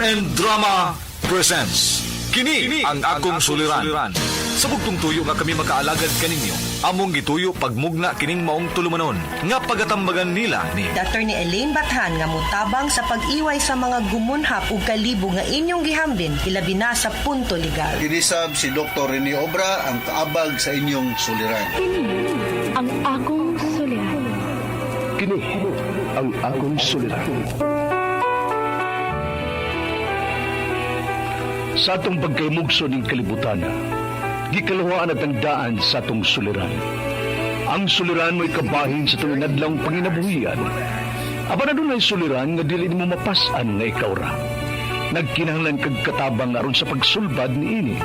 RMN Drama presents Kini ang akong suliran. Sa bugtong tuyo nga kami makaalagad kaninyo, among gituyo pagmugna kining maong tulumanon nga pagatambagan nila ni Attorney Elaine Bathan nga mutabang sa pag-iway sa mga gumunhap ug kalibo nga inyong gihambin ilabi na sa punto legal. Kinisab si Dr. Rene Obra ang kaabag sa inyong suliran. Kini ang akong suliran. Kini ang akong suliran. Sa atong pagkaymugso ning kalibutan, gikaluhaan at ang daan sa atong suliran. Ang suliran mo'y kabahin sa itong inadlang panginabuhian. Aba na dunay suliran nga dili nimo mapas-an nga ikaw ra. Nagkinahanglan kag katabang aron sa pagsulbad niini.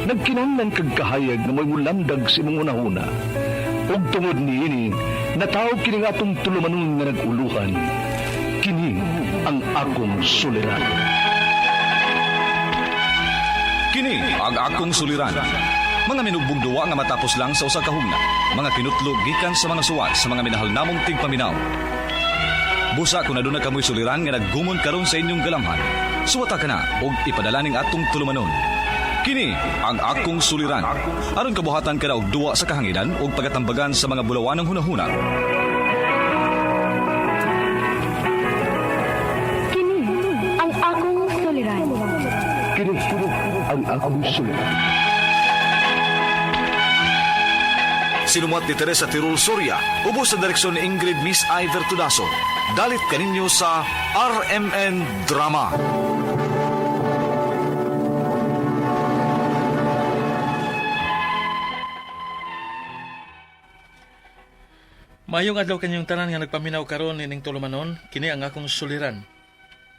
Nagkinahanglan kag kahayag nga mo'y mulamdag sa imong hunahuna. Ug tungod niini, nataw kini nga atong tulumanon nga nag-uluhan. Kini ang akong suliran. Kini ang akong suliran. Mga minugbong duwa nga matapos lang sa usa ka hugna. Mga kinutlog gikan sa mga suwat sa mga minahal namong tigpaminaw. Busa kung aduna kamoy suliran nga naggumon karon sa inyong galamhan. Suwata ka na og ipadala ning atong tulumanon. Kini ang akong suliran. Aron kabuhatan ka na og duwa sa kahanginan ug pagatambagan sa mga bulawanang hunahuna. Kini ang akong suliran. Kini ang akong suliran. Sinumat ni Teresa Tirul Soria, ubos sa direksyon ni Ingrid Miss Iver Tudaso. Dalit kaninyo sa RMN Drama. Maayong adlaw kanyong tanan nga nagpaminaw karon nining tulumanon, kini ang akong suliran.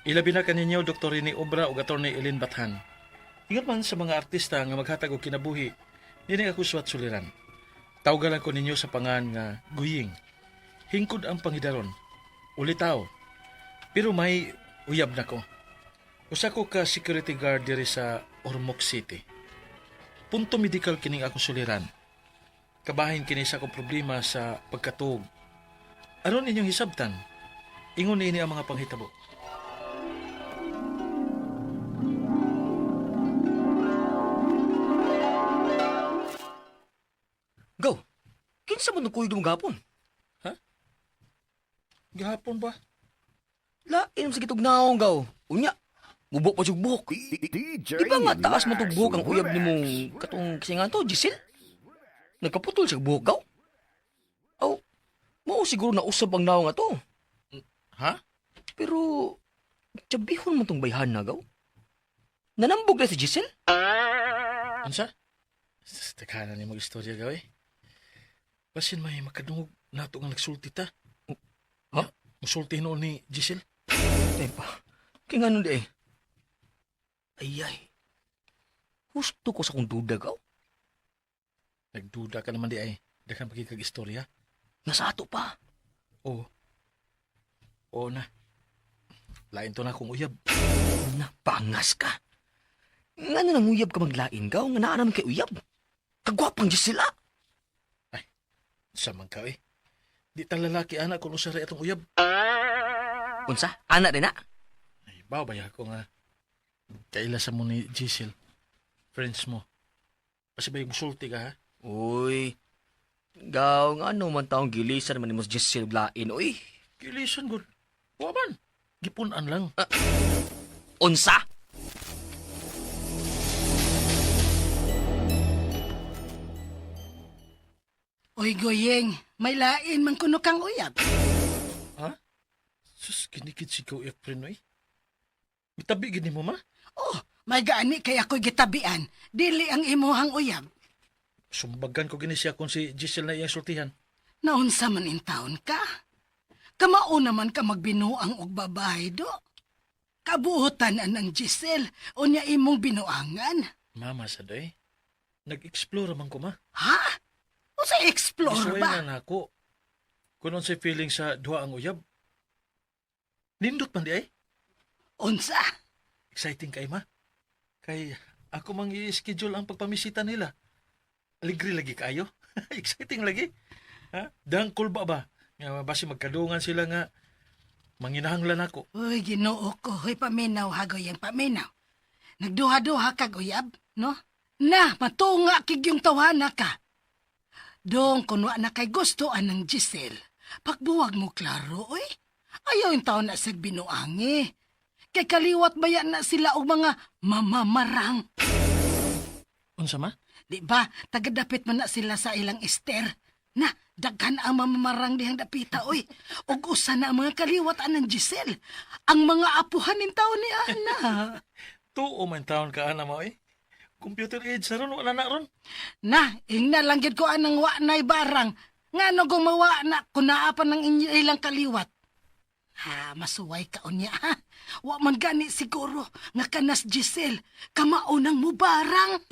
Ilabi na kaninyo Dr. Rini Obra ug Attorney Elin Bathan. Ingat man sa mga artista nga maghatag og kinabuhi, nining ako suwat suliran. Tawgalan ko ninyo sa pangan nga Guying. Hingkod ang pangidaron. Ulitaw. Pero may uyab na ko. Usa ko ka security guard diri sa Ormoc City. Punto medical kining akong suliran. Kabahin kini sa akong problema sa pagkatuog. Aron inyong hisabtan, ingon niini ang mga panghitabo. Go. Kinsa man nagkuyog mo gapon? Gahapon ba? Lain sa gitugnaong gaw. Unya, mubo pa jug buhok. Di ba nga taas mo tog buhok ang uyab nimong katong kasi nga to, Giselle? Nagkaputol siya buhok gaw. Aw, mao siguro na usab ang naong ato. Ha? Pero tsabihon mo tong bayhan na gaw. Nanambog na si Giselle? Unsa? Teka na ni mag-istorya gaw eh. Basin may makadungog nato nga nagsulti ta. Ha? Musulti noon ni Giselle. Ay pa. Kaya nga nun di eh. Ay ay. Husto ko sa kong duda gaw. Nagduda ka naman di ay. Daghang pagkikag-istorya. Nasa ato pa. Oo. Oo na. Lain to na akong uyab. Napangas ka. Nga na nanguyab ka maglain gaw, nga naa naman kay uyab. Kagwapang Diyos sila. Sa man ka eh. Di ta lalaki anak kung usa ra atong uyab. Unsa? Ana din na. Ay, baw ba ako nga. Kaila sa mo ni Giselle. Friends mo. Kasi ba yung musulti ka ha? Uy. Gaw, nga ano man taong gilisan man ni mo si Giselle lain, uy. Kilisan good. Wa man. Gipunan lang. Unsa? Uy, Goyeng, may lain man kuno kang uyab. Ha? Sus, kinikid si Kuya Efren, oy. Mitabi gini mo, ma? Oh, may gaani kay ako'y gitabian. Dili ang imuhang uyab. Sumbagan ko gini siya kung si Giselle na iyang sultihan. Naunsa man in taon ka? Kamao naman ka magbinuang og babae do. Kabuotan anang Giselle, unya imong binuangan. Mama sa day. Nag-explore man ko, ma. Ha? Usa explore Gisuway ba? na nako. Kung unsay feeling sa duha ang uyab. Nindot man di ay. Unsa? Exciting kay ma. Kay ako mang i-schedule ang pagpamisita nila. Aligri lagi kayo. Exciting lagi. Ha? Dangkol ba ba? Nga basi magkadungan sila nga Manginahanglan ako. Uy, Ginoo ko, hoy paminaw hagoy ang paminaw. Nagduha-duha kag uyab, no? Na, matunga kig yung tawana ka. Dong, kun wa na kay gusto anang Giselle, pagbuwag mo klaro, oy. Ayaw yung taon na sa binuangi. Kay kaliwat ba yan na sila og mga mamamarang? Unsa ma? Di ba, tagadapit man na sila sa ilang ester. Na, daghan ang mamamarang dihang dapita, oy. Ug usa na ang mga kaliwat anang Giselle. Ang mga apuhan nin taon ni Ana. Tuo man taon ka ana mo eh. Computer age sa ron, wala na ron. Na, ingna lang gid ko anang wa na'y barang. Ngano gumawa na kunaa pa ng inyo ilang kaliwat. Ha, masuway ka unya ha. Wa man gani siguro nga kanas Giselle, kamaunang mo barang.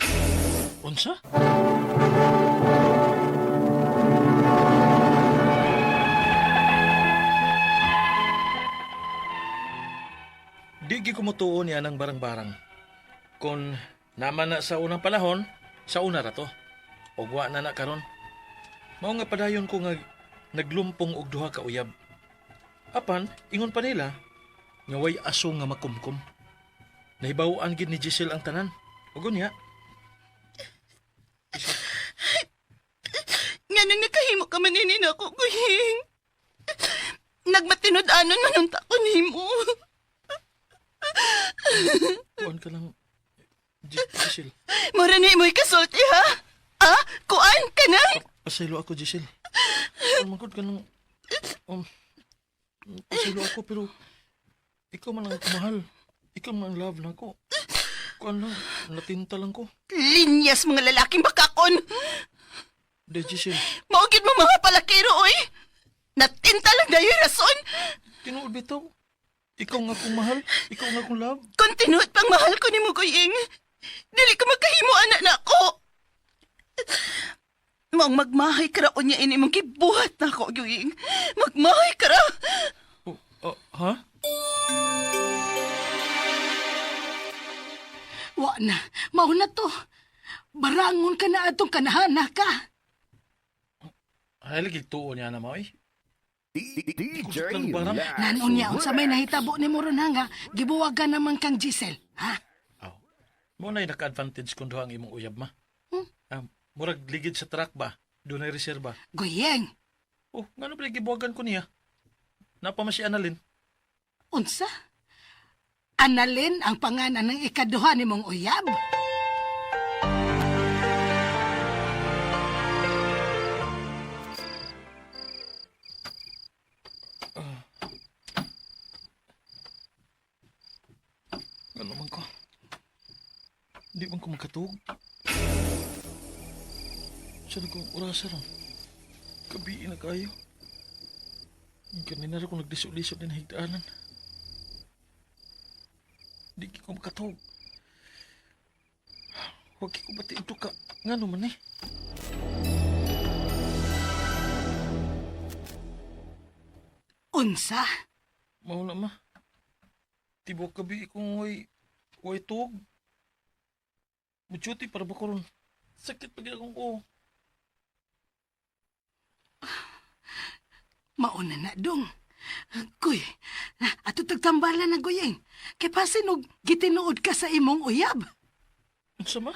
Unsa? Di gyud ko motuo niya ng barang-barang. Kung naman na sa unang panahon, sa una ra to. Og wa na na karon. Mao nga padayon ko nga naglumpong og duha ka uyab. Apan, ingon pa nila, nga way aso nga makumkum. Nahibaw-an gid ni Giselle ang tanan. Ug unya, Nganong nakahimo ka man ini nako, Guying. Nagmatinud-anon man unta ko nimo. kuan ka lang, Giselle. Mura ni imoy kasulti ha? Ah, kuan ka na? Pasaylo ako, Giselle. Magod ka ng... Pasaylo ako, pero... Ikaw man ang mahal. Ikaw man ang love na ako. Kuan lang, natinta lang ko. Linyas mga lalaking bakakon. De, Giselle, Maugid mo mga palakero, oy. Natinta lang dayon rason. tinuod bitaw. Ikaw nga akong mahal. Ikaw nga akong love. Kung tinuod pang mahal ko nimo, Guying, dili ko makahimo anak na ako. Maong magmahay ka ra unya ini mong gibuhat na ako, Guying. Magmahay ka ra. Oh, oh, ha? Wa na, mao na to. Barangon ka na atong kanahana ka. Ay, lagi tuo niya na mo, eh. DJ Barang. Nanon niya unsa may nahitabo ni ron ha nga gibuwagan naman kang Giselle, ha? Aw. Mo na naka-advantage kung duha ang imong uyab, ma. Ah, murag ligid sa truck ba? Doon ay reserba. Goyeng, Oh, ngano ba gibuwagan ko niya? Napa man si Annalyn. unsa? Analin ang pangalan ng ikaduha ni mong uyab. Ano man ko? Di man ko makatug. Saan ko orasa ron? Gabi na kayo. Kanina ra ko naglisod-lisod din higdaanan. Di ko makatug. Huwag ko bati ito ka. Ngano man eh? Unsa? Mao na ma. Tibok gabi kung way tug. Muchuti para ba ko ron? Sakit pag akong ko. Mauna na dong. Kuy, ato tagtambala na goyeng. Kay pasin og gitinuod ka sa imong uyab. Unsa ma?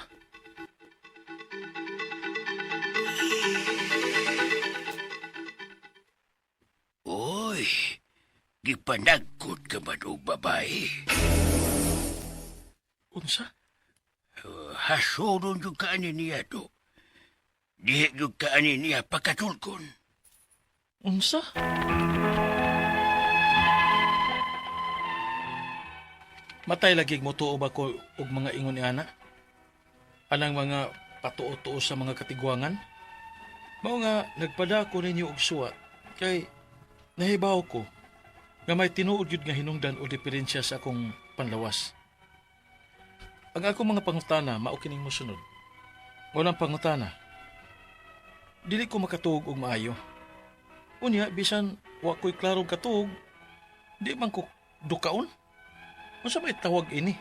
Oy, gipanagkot ka man og babae. Unsa? Hasoron yung kaani niya do. Dihi yung kaani niya pakatulkon. Unsa? Matay lagi mo tuo ba ko og mga ingon ni ana? Anang mga patuo-tuo sa mga katigwangan? Mao nga nagpada ko ninyo og suwat kay nahibaw ko nga may tinuod gyud nga hinungdan o diferensya sa akong panlawas. Ang akong mga pangutana mao kining mosunod. Unang pangutana. Dili ko makatuog og maayo. Unya, bisan wa ko'y klarong katuog, di man ko dukaon. Unsa may tawag ini?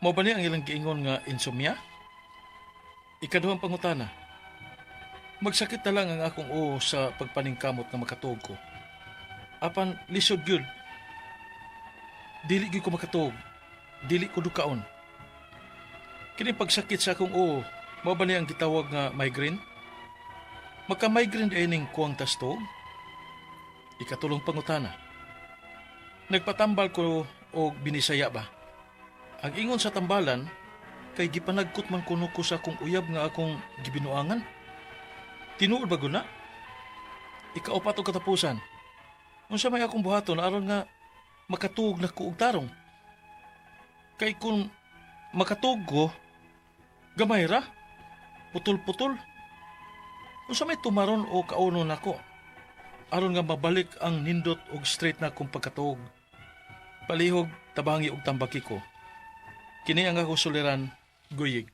Mao ba ni ang ilang giingon nga insomnia? Ikaduhang pangutana. Magsakit na lang ang akong uo sa pagpaningkamot nga makatuog ko. Apan lisod gyud. Dili gyud ko makatuog. Dili ko dukaon. Kini pagsakit sa akong uo, mao ba ni ang gitawag nga migraine? Maka-migraine diay ning kuwang tas tuog? Ikatulong pangutana. Nagpatambal ko og binisaya ba? Ang ingon sa tambalan, kay gipanagkot man kuno ko sa akong uyab nga akong gibinuangan. Tinuod ba guna? Ikaupat og katapusan. Unsa may akong buhaton aron nga makatuog na ko og tarong? Kay kung makatuog ko, gamay ra, putol-putol. Unsa may tumaron o kaunon nako? Aron nga mabalik ang nindot og straight na kong pagkatuog. Palihog tabangi og tambaki ko. Kini ang akong suliran, Guyig.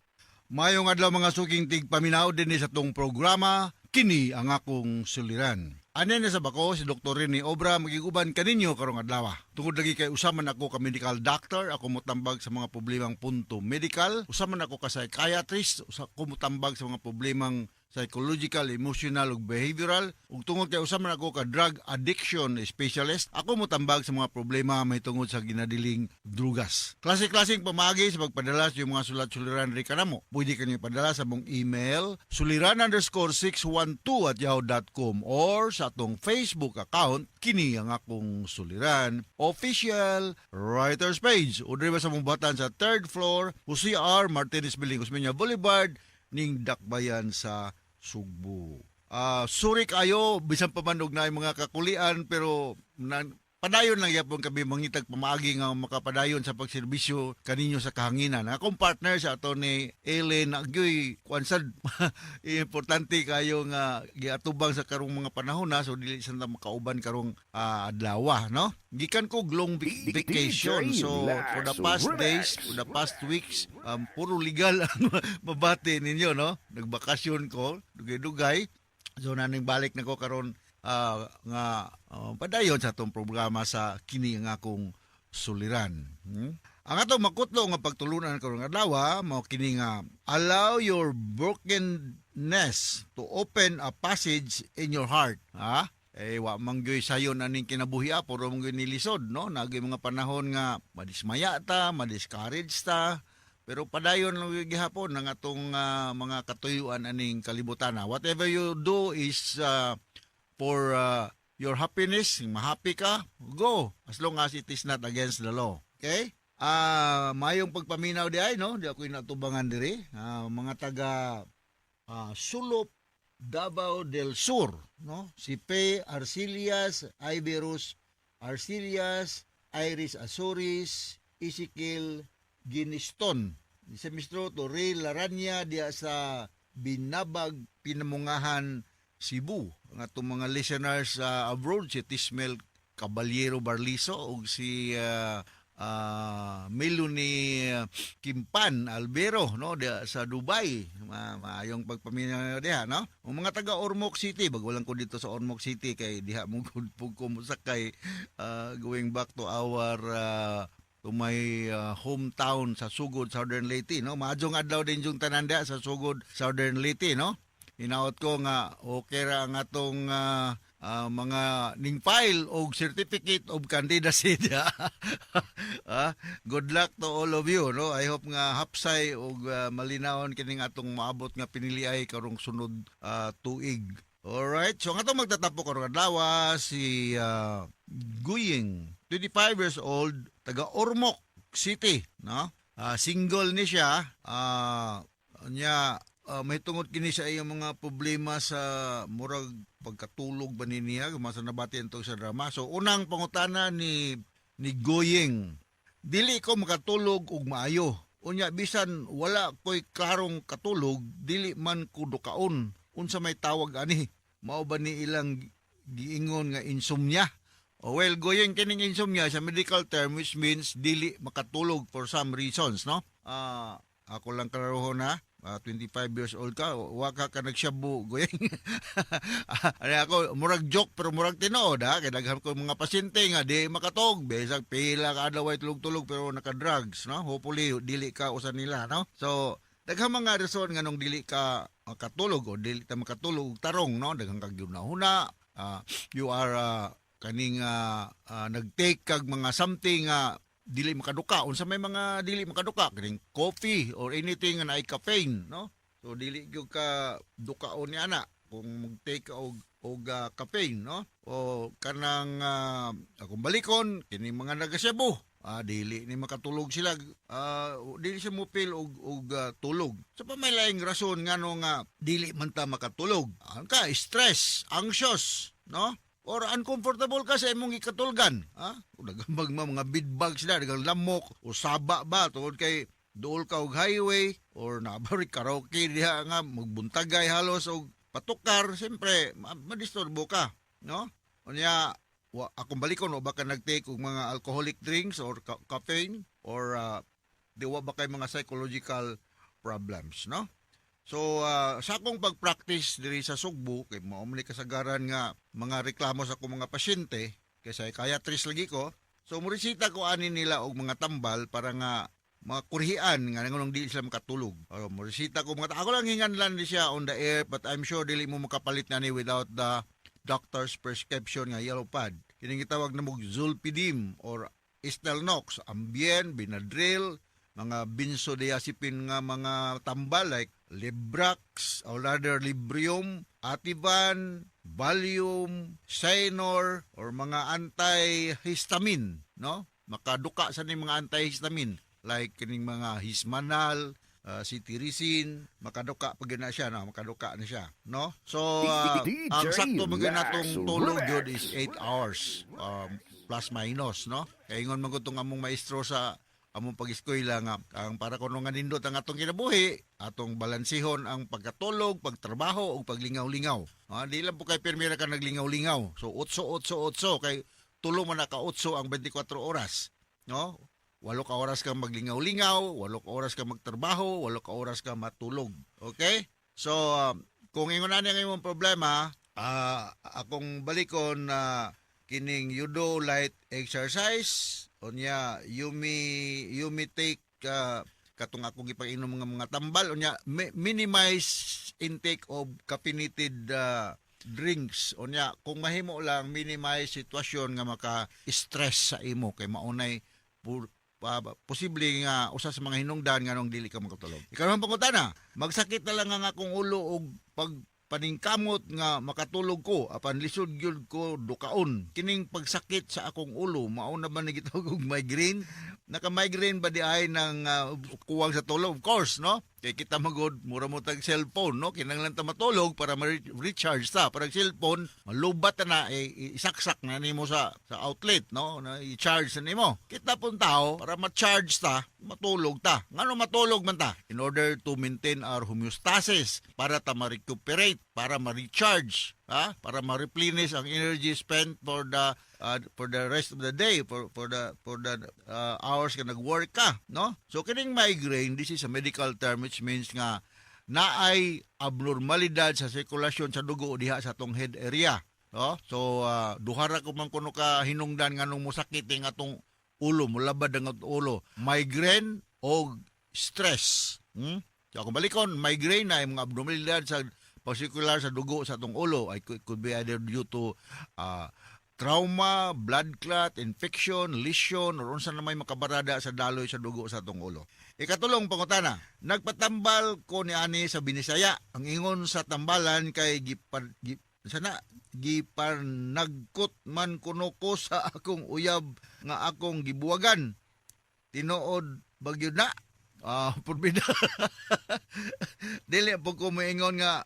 Mayong adlaw, mga suking tigpaminaw, dinhi sa tong programa, Kini ang Akong Suliran. Ane na sa bako si Dr. Rene Obra magiguban kaninyo karong adlaw. Tungod lagi kay usa man ako ka medical doctor, ako motambag sa mga problemang punto medical, usa man ako ka psychiatrist, usa ko motambag sa mga problemang psychological, emotional ug behavioral. Ug tungod kay usa man ako ka drug addiction specialist, ako motambag sa mga problema mahitungod sa ginadiling drugas. Klase-klaseng pamaagi sa pagpadala sa iyong mga sulat-suliran ri kanamo. Pwede kanyo ipadala sa among email suliran_612@yahoo.com or sa atong Facebook account, Kini ang Akong Suliran Official Writers Page. O diri ba sa among buhatan sa third floor, Jose R. Martinez Building, Osmeña Boulevard, ning Dakbayan sa Sugbo. Sorry kayo, bisan pa man og naay mga kakulian, pero na, padayon lang yapon kami mangitag pamaagi nga makapadayon sa pagserbisyo kaninyo sa kahanginan. Akong partner sa ato ni Ellen Agyoy, kuan sad, importante kayo nga giatubang sa karong mga panahon na, so dili sa ta makauban karong adlaw, no? Gikan ko long vacation, so for the past days, for the past weeks, puro legal ang mabati ninyo, no? Nagbakasyon ko, dugay-dugay. So naning balik na ko karon nga padayon sa atong programa sa Kini ang Akong Suliran. Ang atong makutlo nga pagtulunan karong adlaw mao kini nga "Allow your brokenness to open a passage in your heart." Ha? Eh wa man gyoy sayon aning kinabuhi, puro man gyoy nilisod, no? Nagay mga panahon nga madismaya ta, madiscourage ta, pero padayon lang gyud gihapon ang atong mga katuyuan aning kalibutan. Whatever you do is for your happiness, mahappy ka, go. As long as it is not against the law. Okay? Mayong pagpaminaw di ay, no? Di ako inatubangan diri. Mga taga Sulop, Davao del Sur, no? Si P. Arcilias, Iberus Arcilias, Iris Azores, Ezekiel Giniston. Si Mr. Torre Laranya diya sa Binabag, Pinamungahan, Cebu. Ang atong mga listeners sa abroad, si Tismel Caballero Barliso ug si Melanie Kimpan Albero, no, diya sa Dubai. Maayong pagpaminaw diha, no? Ang mga taga Ormoc City, bago lang ko dito sa Ormoc City kay diha mo gud pug ko mosakay going back to my hometown sa Sugod, Southern Leyte, no? Maadjong adlaw din yung tanan diha sa Sugod, Southern Leyte, no? Hinaot ko nga okay ra ang atong mga ning file og certificate of candidacy diha. Good luck to all of you, no? I hope nga hapsay og malinawon kining atong maabot nga piniliay karong sunod tuig. Alright, so ang atong magtatapo karong adlaw si Guying, 25 years old, taga Ormoc City, no? Single ni siya. Nya may tungod kini sa iyang mga problema sa murag pagkatulog ba ni niya, masa nabati to sa drama. So unang pangutana ni Goyeng, "Dili ko makatulog og maayo. Unya bisan wala ko'y klarong katulog, dili man ko dukaon. Unsa may tawag ani? Mao ba ni ilang giingon nga insomnia?" Oh, well, Goyeng, kining insomnia sa medical term which means dili makatulog for some reasons, no? Ako lang klarohon na, 25 years old ka, wa ka ka nagshabu, Goyeng. Ano ako, murag joke pero murag tinuod ha, kay daghan ko mga pasyente nga di makatog, bisag pila ka adlaw way tulog-tulog pero naka-drugs, no? Hopefully dili ka usa nila, no? So, daghang mga rason nganong dili ka makatulog o dili ta makatulog og tarong, no? Daghang kag huna, you are Kaning nag-take kag mga something nga dili makaduka. Unsa may mga dili makaduka? Kaning coffee or anything nga naay caffeine, no? So dili gyud ka dukaon ni ana kung mag-take ka og caffeine, no? O kanang akong balikon kini mga nagasebu, dili ni makatulog sila, dili siya mo feel og tulog. Sa pa may laing rason ngano nga dili man ta makatulog. Ang ka stress, anxious, no? Or uncomfortable ka sa imong gikatulgan, ha? O daghang mga bed bugs na, daghang lamok o saba ba tungod kay duol ka og highway or nabari karaoke diha nga magbuntagay halos og patukar, siyempre madisturbo ka, no? Unya wa, akong balikon, wa ba ka nag-take og mga alcoholic drinks or caffeine or di wa ba kay mga psychological problems, no? So sa akong pag-practice diri sa Sugbo, kay mao man ni kasagaran nga mga reklamo sa akong mga pasyente, kay psychiatrist lagi ko. So moresita ko ani nila og mga tambal para nga mga kurhian nga nganong di sila makatulog. Moresita ko mga, ako lang hingan lang di siya on the air, but I'm sure dili mo makapalit na ni without the doctor's prescription nga yellow pad. Kining gitawag na mo Zolpidem or Stilnox, Ambien, Benadryl, mga benzodiazepine nga mga tambal like Librax or rather Librium, Ativan, Valium, Xanor or mga antihistamine, no? Makaduka sa ni mga antihistamine like kining mga Hismanal, cetirizine, makaduka pag na siya, no? Makaduka na siya, no? So, ang sakto mga natong tulog gyud is 8 hours, plus minus, no? Kay ingon man gud tong among maestro sa among pag-eskwela nga ang para kuno nga nindot ang atong kinabuhi, atong balansihon ang pagkatulog, pagtrabaho ug paglingaw-lingaw. Di lang po kay pirmira ka naglingaw-lingaw. So 8 8 8, kay tulo man na ka 8 ang 24 oras, no? 8 ka oras ka maglingaw-lingaw, 8 ka oras ka magtrabaho, 8 ka oras ka matulog. Okay? So, kung ingon ani ang imong problema, akong balikon na kining you do light exercise, unya you may take katong akong gipainom mga tambal, unya minimize intake of caffeinated drinks, unya kung mahimo lang, minimize sitwasyon nga maka-stress sa imo kay maunay posible nga usa sa mga hinungdan nga nung dili ka makatulog. Ikaw pangutana, magsakit na lang ang akong ulo og pag paningkamot nga makatulog ko apan lisod gyud ko dukaon. Kining pagsakit sa akong ulo, mao na ba ni gitawag og migraine? Naka-migraine ba di ay ng kuwang sa tulog? Of course, no? Kay kita magod mura mo tag cellphone, no? Kinahanglan ta matulog para ma-recharge ta. Para ang cellphone malubat na eh, isaksak na nimo sa outlet, no? Na i-charge na nimo. Kita pong tao, para ma-charge ta, matulog ta. Ngano matulog man ta? In order to maintain our homeostasis, para ta ma-recuperate, para ma-recharge, ha? Para ma-replenish ang energy spent for the rest of the day, for the hours ka nag-work ka, no? So kining migraine, this is a medical term which means nga naay abnormalidad sa sirkulasyon sa dugo diha sa atong head area, no? So duha ra ko man kuno ka hinungdan nganong mosakit ing atong ulo, mulabad ang atong ulo: migraine o stress. So akong balikon, migraine na yung mga abnormalidad sa pagsirkular sa dugo sa atong ulo ay could be either due to trauma, blood clot, infection, lesion, or unsa na may makabarada sa daloy sa dugo sa atong ulo. Ikatulong pangutana, nagpatambal ko ni ani sa Binisaya. Ang ingon sa tambalan kay sana gipanagkot man kuno ko sa akong uyab nga akong gibuwagan. Tinuod ba gyud na? Purbida. Dili po ko moingon nga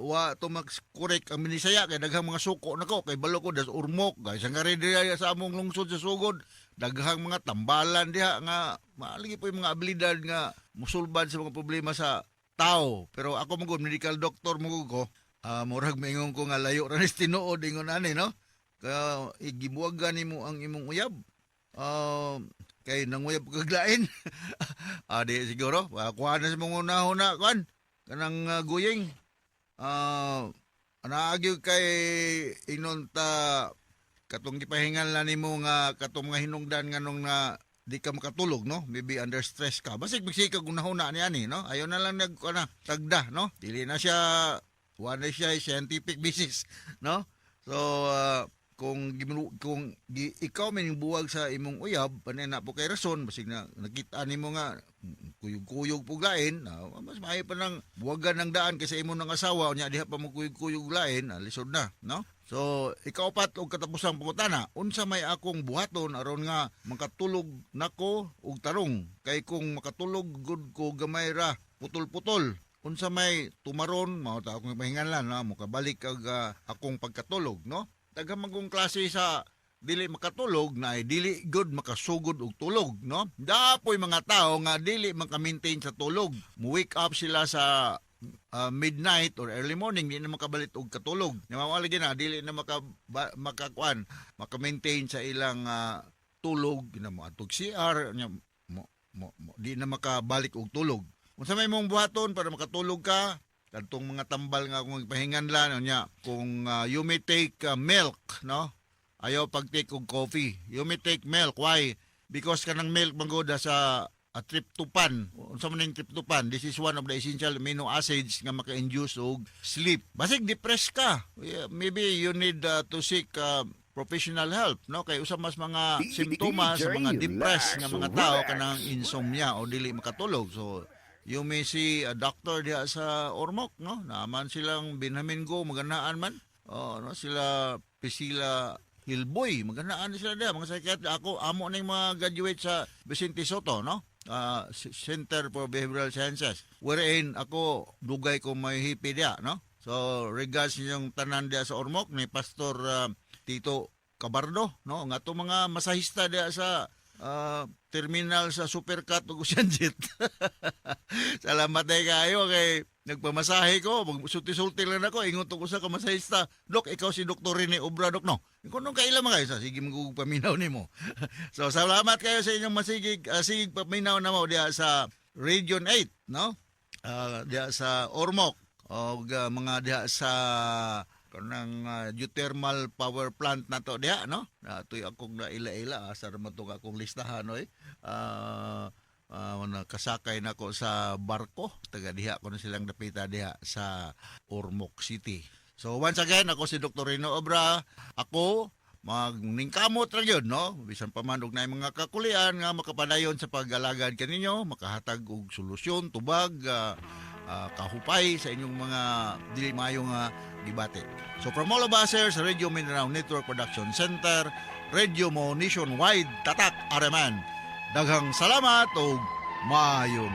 wa to max correct ang Binisaya kay daghang mga suko nako, kay balo ko das Ormoc, kay sa nga diha sa among lungsod sa Sugod, daghang mga tambalan diha nga maaligi po yung mga abilidad nga musulbad sa mga problema sa tao. Pero ako mo gud, medical doctor mo gud ko, murag maingon ko nga layo ra ni sa tinuod ingon ani, no? Kaya igibuwagan nimo ang imong uyab, kay nanguyab kag lain. Di siguro kuha na sa mga una-una kuan kanang guying naagyo kay inon ta katong gipahingan lang nimo nga katong mga hinungdan nga nung na di ka makatulog, no? Maybe under stress ka, basig magsikag unahuna ni ani, no? Ayo na lang nag ana tagda, no? Dili na siya, wala na siya scientific basis, no? So Kung ikaw may buwag sa imong uyab, panay na po kay rason, basig na nakita nimo nga kuyog-kuyog po lain, mas maayo pa nang buwagan ng daan kaysa imo ng asawa unya diha pa mo kuyog-kuyog lain, lisod na, no? So, ikaupat og katapusang pangutana, unsa may akong buhaton aron nga makatulog nako og tarong? Kay kung makatulog gud ko gamay ra, putol-putol. Unsa may tumaron, mao ta akong pahinganlan na mokabalik ag akong pagkatulog, no? Daghan man kong klase sa dili makatulog na ay dili good makasugod og tulog, no? Dapoy mga tao nga dili maka-maintain sa tulog. Mo wake up sila sa midnight or early morning, di na makabalit og katulog. Namawala na dili na makakuan, maka-maintain sa ilang tulog, na mo atog CR nya mo, di na makabalik og tulog. Unsa may mong buhaton para makatulog ka? Kadtong mga tambal nga akong pahinganlan unya kung you may take milk, no? Ayaw pag-take og coffee. You may take milk. Why? Because kanang milk manggoda sa tryptophan. Unsa man ning tryptophan? This is one of the essential amino acids nga maka-induce og sleep. Basig depressed ka. Yeah, maybe you need to seek professional help, no? Kay usa mas mga simptomas sa mga depressed nga mga tao kanang insomnia o dili makatulog. So you may see a doctor diha sa Ormoc, no? Naaman silang Benjamin Go, maganaan man. Oh, no, sila Priscilla Hilboy, maganaan sila diha, mga psychiatrist. Ako amo ning mga graduate sa Vicente Soto, no? Center for Behavioral Sciences. Wherein ako dugay ko may hipi diha, no? So regards ninyong tanan diha sa Ormoc ni Pastor Tito Cabardo, no? Nga to mga masahista diha sa terminal sa Supercat ug Oceanjet. Salamat day kayo kay nagpamasahe ko, magsulti-sulti lang ako, ingon ko sa kamasahista, "Dok, ikaw si Dr. Rene Obra, Dok, no?" Ikaw nung kaila man kayo, sa sige magug paminaw nimo. So salamat kayo sa inyong masigig sigig paminaw namo diha sa Region 8, no? Diha sa Ormoc og mga diha sa kanang geothermal power plant na to diha, no? Atoy akong naila-ila, asa ra man tong akong listahan oy. Nakasakay nako sa barko, taga diha ko na silang dapita diha sa Ormoc City. So once again, ako si Dr. Rino Obra. Ako magningkamot ra gyud, no, bisan pa man og naay mga kakulian nga makapadayon sa pag-alagad kaninyo, makahatag og solusyon, tubag, kahupay sa inyong mga dili maayo nga gibati. So from all of us here sa Radio Mindanao Network Production Center, Radio Mo Nationwide, Tatak RMN. Daghang salamat ug maayong